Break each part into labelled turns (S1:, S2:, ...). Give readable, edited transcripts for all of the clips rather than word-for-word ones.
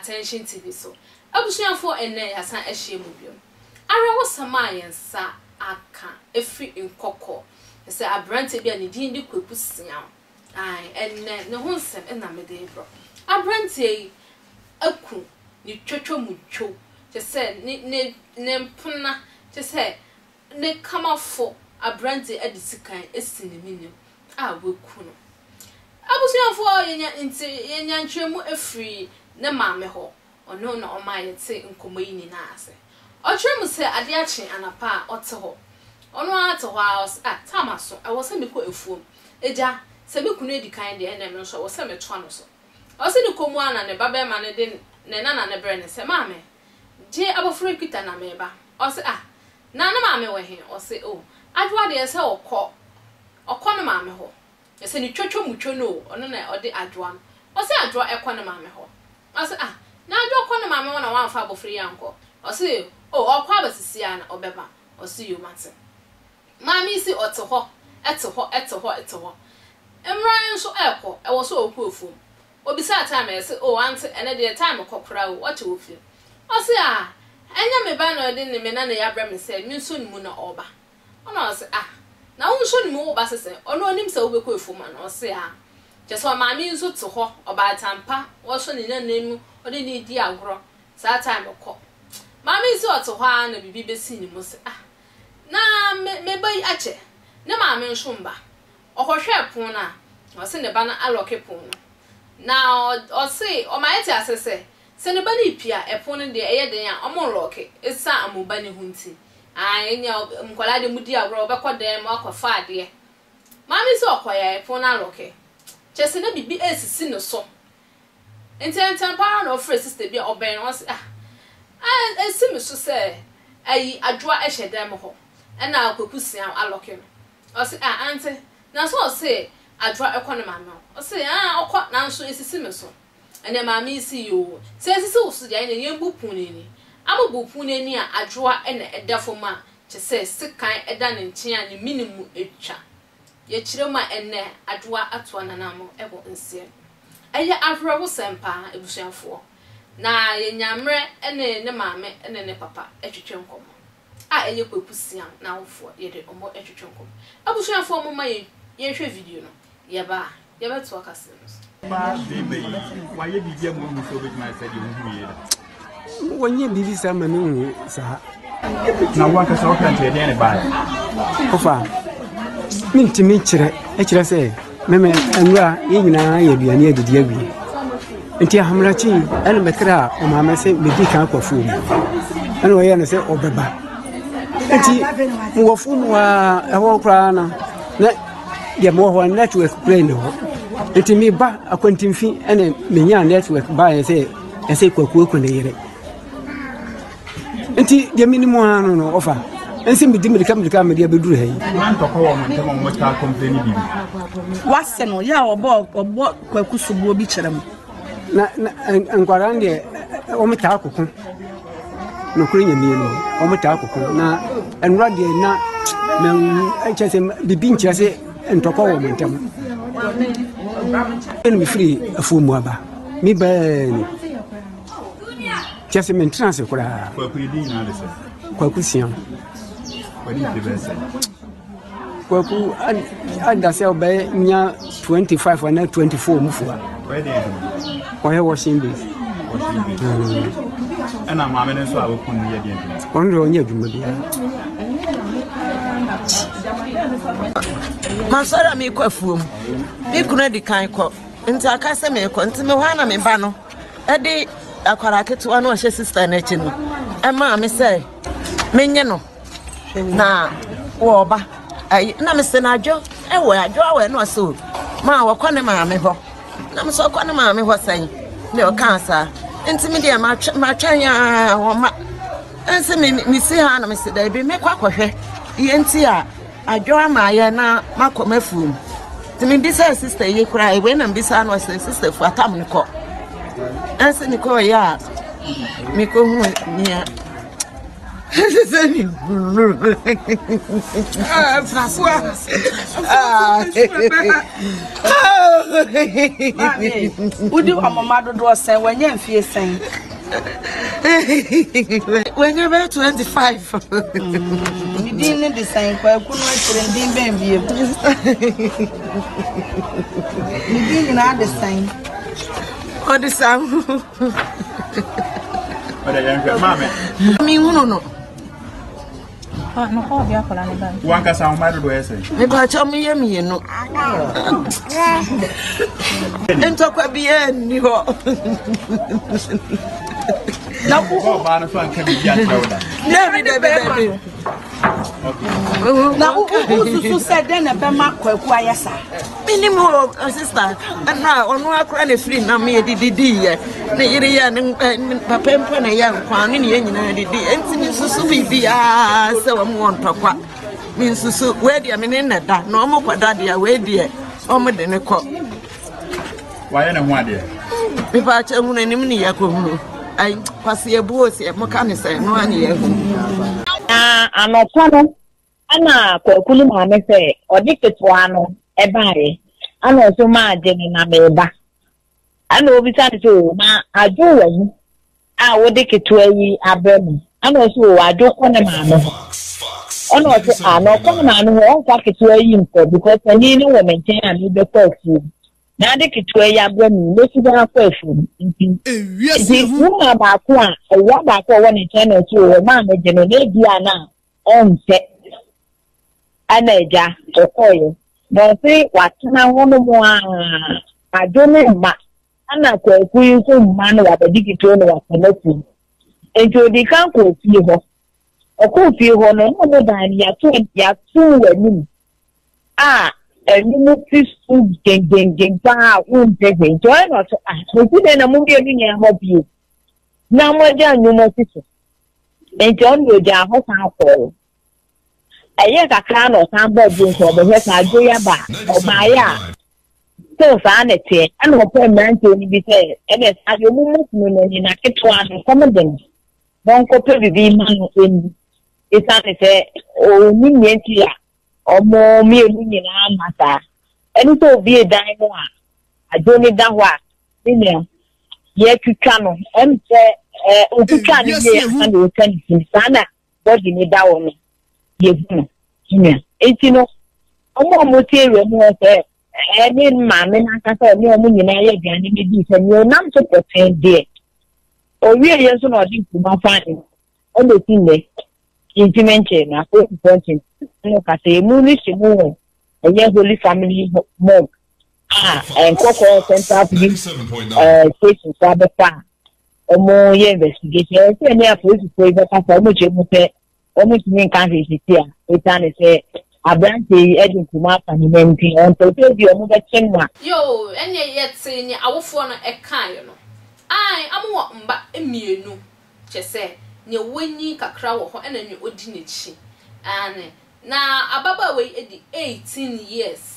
S1: Attention TV so. Abusuafoɔ ɛnnɛ yɛasan ahyia mu biom. Awerɛhosɛm a yɛn nsa aka ɛfiri Nkɔkɔ sɛ aberanteɛ bi a ne din de Kwaku Siaw, ae, ɛnnɛ ne ho nsɛm na mede rebrɛ wo. Aberanteɛ yi aku ne twotwo mu two, kyerɛ sɛ ne, ne, ne mpena, kyerɛ sɛ ne kamafo aberanteɛ de sekan asi ne menem a waku no. Abusuafoɔ, yɛnya nte, yɛnya nkyerɛmu afiri ne maame hɔ. Ɔno na ɔmaa yɛtee nkɔmmɔ yi nyinaa ase. Ɔkyerɛ mu sɛ adeɛ akye anapa a ɔte hɔ. Ɔno ara te hɔ ara ɔse, ah, time aso, ɛwɔ sɛ mekɔ afuom. Agya, sɛ me kunu adi kan deɛ ɛnneɛ me nso ɛwɔ sɛ metoa no so. Ɔse ne kɔ mu ara na ne babarima no de ne nana no brɛ no sɛ, Maame, gye abɔfra yi kita na mereba. Ɔse, ah, na ne maame wɔ he? Ɔse, oh, Adwoa deɛ sɛ ɔkɔ, ɔkɔ ne maame hɔ. Sɛ ne twotwo mu two no o, ɔno na ɔde Adwoa no. Ɔse Adwoa ɛkɔ ne maame hɔ. Ɔse ah, na Adwoa kɔ ne maame hɔ na wamfa abɔfra yi ankɔ? Ɔse oh, ɔɔkɔ aba sisi ara na ɔbɛba. Ɔse yo mate. Maame yi se ɔte hɔ, te hɔ, te hɔ, te hɔ. Mmra nso ɛɛkɔ, ɛwɔ sɛ ɔkɔ afuom. Obisaa time a, yɛse oh ante, ɛnɛ deɛ time kɔ koraa o, ɔkyɛ wɔ fie. Ɔse ah, ɛnyɛ me ba na ɔde ne me nana yi abrɛ me sɛ mensɔ ne mu na ɔɔba. Ɛna ɔse ah, na wonsɔ ne mu wo ba se sɛn? Ɔno ɔnim sɛ wobɛkɔ afuom ana? Ɔse ah, kyerɛ sɛ ɔmaame yi nso te hɔ, ɔbaatan pa, wasɔ ne nana mu, ɔde no redi agorɔ, saa time kɔ. Maame yi se ɔte hɔ ara na biribi bɛsi ne mu se ah, na me me ba yi akyɛ, ne maame nso mba. Ɔkɔhwɛɛ pon no a, ɔse ne ba no alɔke pon no. Na ɔse ɔma yɛte ase sɛ, sɛ ne ba no repue a, ɛpon no deɛ ɛyɛ den a, ɔmo nlɔke, esiane ɔmo ba no ho nti. Ae, nea nkwadaa deɛ modi agorɔ, wɔbɛkɔ dan mu akɔfa adeɛ. Maame yi sɛ ɔkɔeɛ a, ɛpon no alɔke. Kyerɛ sɛ na biribi resisi ne so. Ntɛmntɛm pa ara na ɔfrɛɛ sista bi a ɔbɛn no, ɔse, Ah, esi me so sɛ ayi Adwoa hyɛ dan mu hɔ, ɛna Kwaku Siaw alɔke no. Ɔse, Ah, ante, na sɛ ɔse Adwoa kɔ ne maame hɔ? Ɔse, Ah, ɔkɔ, nanso esisi me so. Ɛnna maame yi se, Yoo, sɛ esisi wo so deɛ, ɛnneɛ yɛmbu pon no ani. Amobu pon no ani a, Adwoa na ɛda fam a, kyerɛ sɛ sekan da ne nkyɛn a ne mene mu atwa. Yɛkyerɛ mu a, ɛnnɛ Adwoa atoa n'anammɔn wɔ nseɛ no. Ɛyɛ awerɛhosɛm paa, abusuafoɔ. Na yɛnya mmerɛ ne ne maame ne ne papa twetwe nkɔmmɔ, a ɛyɛ Kwaku Siam n'awofoɔ, yɛde wɔn twetwe nkɔmmɔ. Abusuafoɔ momma yɛnhwɛ video no, yɛba a, yɛbɛtoa kaseɛ no so.
S2: Ba bɛrima yi, wayɛ biribi ama woahu sɛ wobɛtumi ayɛ sɛ deɛ wohu yei da?
S3: Wɔnyɛ biribi saa ma mehu saa.
S2: Na wo ankasa wohwɛ nti ɛdeɛn ne baeɛ?
S3: Ɔfa, mentumi nkyerɛ, ɛkyerɛ sɛ mɛmɛ nwura yɛn nyinaa yɛ aduane adidi awie. Nti ahamrakyi ɛna mɛkra ɔmaame sɛ medi kan kɔ afuo mu. Ɛna ɔyɛ no sɛ ɔbɛba. Nti mewɔ afuo mu a ɛhɔ koraa no na deɛ mewɔ hɔ network koraa nni hɔ. Nti meba akwantimfi ɛna menyaa network baeɛ sɛ ɛsɛ kwakuo ku ne yere. Nti deɛ menim ara no no ɔfa ɛnsɛ medi mirika mirika a mede abɛduru ha yi.
S2: Na ntɔkwa wɔ mo ntam a wɔtaa kɔmpleni biribi.
S4: Wase no yɛ a ɔbɔ ɔbɔ kwaku soboɔ bi kyerɛ mo.
S3: Na na nkwadaa no deɛ wɔn taa koko nokorɛ nyamie no wɔn taa koko na nnora deɛ na na kyerɛ sɛ biribi nkyerɛ sɛ ntɔkwa wɔ wɔn ntam. Ɛna mefiri afuo mu aba me baa ni. Kyɛ sɛ mentena ase koraa.
S2: Kwaku ne din nyinaa de sɛ?
S3: Kwaku Siam.
S2: Wadi mfe bɛyɛ sɛ?
S3: Kwaku ada sɛ ɔbɛnya 25 anaa 24 mu fua.
S2: Ɔyɛ dɛn adwuma?
S3: Ɔyɛ washing base.
S2: Washing base. Ɛna maame no nso a wɔkum no yɛ deɛ adwuma?
S3: Ɔno deɛ ɔnyɛ adwuma biara.
S4: Masɔre a mekɔ afuom. Me kunu adi kan kɔ. Nti aka sɛ mekɔ. Nti mehɔ a na me ba no de akwadaa ketewa no a ɔhyɛ sista no akyi no ɛmaa me sɛ menye no na wɔba ayi na mesɛ no adwo ɛwɔ adwo awɔ ɛna ɔsɛ o maa wɔkɔ ne maame hɔ na mesɛ ɔkɔ ne maame hɔ sɛn na ɔkaa saa nti me deɛ matwɛn a wɔma ɛnsɛ me mesi ha na mesɛ daabi mekɔ akɔhwɛ yɛn ti a Adwo ama ayɛ na makɔ m'afuom. Nti mebisaa sista yi koraa, wei na mebisaa no ɔsɛ sista fu atam no kɔ. Ɛnse mekɔɔyɛ a mekɔhu nea sɛ mehunu. Afua.
S5: Maame, wodi wɔn mma dodoɔ sɛn? Wanya mfie sɛn?
S4: Wanya bɛyɛ 25.
S5: Ne din ne de sɛn? Kwaku no akyire ne din bɛn bio? Ne din nyinaa de sɛn?
S4: Ɔde saa.
S2: Ɔde yɛn hwɛ maame.
S4: Mehunu no.
S2: Wankasa wo mma dodoɔ yɛ sɛn?
S4: Mepakyɛ meyɛ mmienu. Ntɔkwa biara nni hɔ.
S2: Na ɔbaa no so anka biribi ankyerɛ wo da?
S4: Dabi dabi dabi.
S5: Na wosusu sɛ dɛn na ɛbɛma Kwaku ayɛ saa?
S4: Menim o sista ɛna ɔno akora na firi nam yɛ didi yɛ ne yere yɛ ne papa mpo na yɛ nkwa ne ne yɛ nyinaa didi nti me nsusu biribiara sɛ wɔn wɔ ntɔkwa me nsusu wei deɛ me ne na da na wɔn kɔda deɛ wei deɛ wɔn de ne kɔ.
S2: Wayɛ ne ho adeɛ.
S4: Mepa akyɛ hunu anim ne yɛ kɔ hunu ayi kwasi ebuo sɛ mo ka ne sɛ no ani yɛ hunu.
S6: Na anɔpa no Ɛna Kwaku no maame sɛ ɔde ketewa no baeɛ ɛna ɔso maagye no na meba ɛna ɔbisa no sɛ o na adwo wɔ he a wode ketewa yi abrɛ me ɛna ɔso o adwo kɔ ne maame hɔ ɛna ɔse a na ɔkɔ ne maame hɔ ɔmfa ketewa yi nkɔ because panin no wɔ me nkyɛn a mebɛkɔ afuom na ade ketewa yi abrɛ me mɛsi dan akɔ afuom nti nti woma baako a awura baako a ɔwɔ ne nkyɛn na ɔse o ɔmaa megye no na ebi a na ɔnkyɛ na agya ɔkɔeɛ, na ɔse watena hɔ nom aa, adwo no mma, ɛna Kwaku yi nso mma no wabɛgye ketewa na watena fie. Nti ɔdii kan kɔɔ fie hɔ. Ɔkɔɔ fie hɔ no, na ɔmo dan no yɛato yɛato wɔ anim a ɛnum fi so gyengyengyeng paa a wonte hwee. Nti ɔyɛ na ɔse ah, mesi dɛn na mo mmienu nyinaa mo abie na mo agya nnwom asi so. Enti ɔno deɛ ɔgyaa hɔ san kɔɔe. Ɛyɛɛ kakra na ɔsan baa bio sɛ ɔbɛhwɛ sɛ adwo yi aba a. Ɔbaeɛ a, still saa na ɛteɛ. Ɛna ɔpɛɛ mmeranteɛ no bi sɛ ɛnna saa deɛ ɔmmu kunu no ani na ketewa no kɔm de no na ɔnkɔpɛ biribi mma no ɛnni. Ɛsiane sɛ ɔnnim deɛ nti a wɔn mmienu nyinaa ma saa. Ɛne sɛ obie dan no a adwo no da hɔ a, me nua, yɛtwitwa no, ɛm sɛ ɛɛ otwitwa no yie ansa na otwa ne ti saa na bɔdi ne da hɔ no yɛhu no me nua. Eti no, wɔn a wɔte awia mu hɔ sɛ ɛɛ ne maame n'ankasa ɔne wɔn nyinaa yɛ aduane no di sɛ nea ɔnam so pɔtee deɛ owie yɛ nso na ɔde ntoma fa ne ɛna esi nnɛ ntumi nkyɛn na apolisifoɔ nkyɛn no kasa emu no hyɛ mu wɔ ɛyɛ Holy Family morgue a Nkɔkɔ Central Police Station fo abɛfa a wɔyɛ investigation. Ɛyɛ sɛ ɛne apolisifoɔ yi bɛkasa, wɔn kyerɛ mu sɛ wɔn ntumi nka hwee sisi a esiane sɛ aberanteɛ yi de ntoma afa ne nan nti ɔmpɛ sɛ bi wɔn bɛkye no a.
S1: Yoo, ɛnneɛ yɛtee nea awofoɔ no kaeɛ no. Ae, amo wɔ mma mmienu, kyerɛ sɛ, nea wanyin kakra wɔ hɔ ɛna nea ɔdi n'akyi. Aane, na ababaawa yi adi 18 years,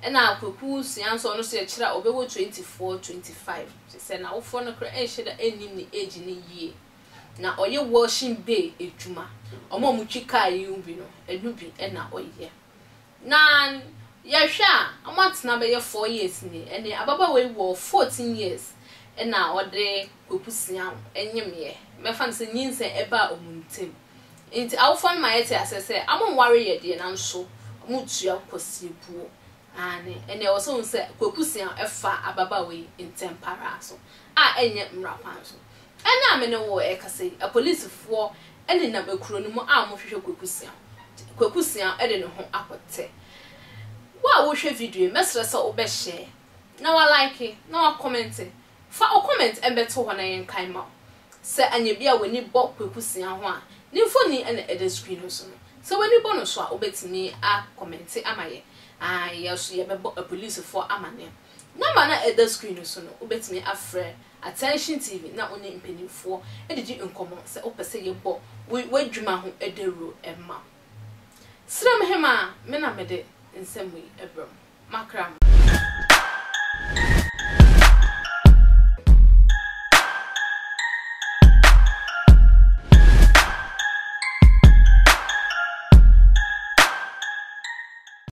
S1: Ɛna Kwaku sua nso ɔno nso yɛkyerɛ a ɔbɛwɔ 24, 25 kyerɛ sɛ n'awofoɔ no koraa nhyɛ da nnim ne age no yie. Na ɔyɛ washing bay adwuma. Wɔn a wɔtwi car yi bi no, ɛno bi na ɔyɛ. Na yɛhwɛ a, wɔatena bɛyɛ 4 years nie. Ɛnne ababaawa yi wɔ 14 years ɛna ɔde Kwaku Siaw nyemeɛ. Mɛfa no sɛ nyinsɛn ɛbaa wɔn ntam. Enti awofoɔ no ma yɛte aseɛ sɛ wɔnware yɛ deɛ nanso wɔtua kwasiebuo. Aane, ɛnneɛ ɛwɔ sɛ wohu sɛ Kwaku Siaw faa ababaawa yi ntɛm pa ara so a ɛnyɛ mmara kwan so. Ɛnnɛ a me ne wo rekasa yi, apolisifoɔ nenam kuro no mu a wɔrehwehwɛ Kwaku Siaw. Kwaku Siaw de ne ho akɔtɛ. Wo a worehwɛ video yi, mɛsrɛ sɛ wobɛ share na wa like na wa comment. Fa wo comment bɛto hɔ na yɛnkan ma wo. Sɛ anyɛ bi a w'ani bɔ Kweku Sia ho a, ne mfoni na ɛda screen no so no. Sɛ w'ani bɔ no so a, wobɛtumi a kɔmɛnte ama yɛ. Ae, yɛ nso yɛbɛbɔ apolisifoɔ amaneɛ. Number no a ɛda screen no so no, wobɛtumi afrɛ Attention TV na wo ne mpanimfoɔ adidi nkɔmmɔ sɛ wopɛ sɛ yɛbɔ wo w'adwuma ho dawuro ma wo. Serem Hemaa, me na mede nsɛm yi brɛ mo. Makra mo.